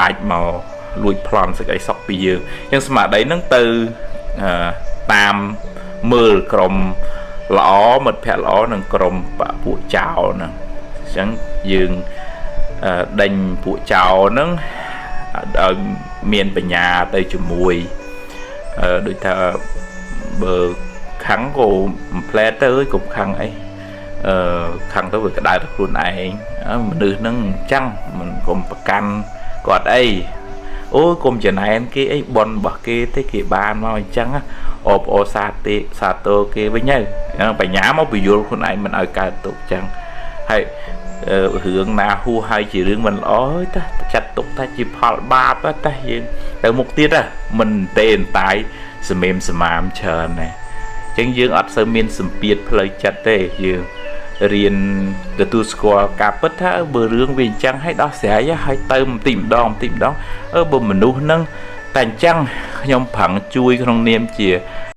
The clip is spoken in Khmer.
អាចមកលួចប្លន់សេចក្តីសុខពីយើងអញ្ចឹងស្មារតីហ្នឹងទៅតាមមើលក្រុមល្អមិត្តភ័ក្តិល្អនិងក្រុមបពួកចោលហ្នឹងអញ្ចឹងយើងដេញពួកចោលហ្នឹងឲ្យមានបញ្ញាទៅជាមួយដូចថាបើខឹងក៏មិនផ្លែទៅកុំខឹងអីអឺខឹងទៅវាក្តៅទៅខ្លួនឯងមនុស្សហ្នឹងអញ្ចឹងមិនកុំប្រកាន់គាត់អីអូយកុំចំណែនគេអីប៉ុនរបស់គេទេគេបានមកអញ្ចឹងអបអសាទេសាទរគេវិញទៅបញ្ញាមកពយល់ខ្លួនឯងមិនឲ្យកើតទុកអញ្ចឹងហើយរឿងណាហួសហើយជារឿងមិនល្អតាចាត់ទុកថាជាផលបាបតាយើងទៅមុខទៀតមិនទេអន្តាយសមេមសមាមច្រើនណាអញ្ចឹងយើងអត់សូវមានសម្ពាធផ្លូវចិត្តទេយើងរៀនទទួលស្គាល់ការពិតថាបើរឿងវាអញ្ចឹងឲ្យដោះស្រាយឲ្យទៅបន្តិចម្ដងបន្តិចម្ដងអឺបើមនុស្សហ្នឹងតែអញ្ចឹងខ្ញុំប្រឹងជួយក្នុងនាមជា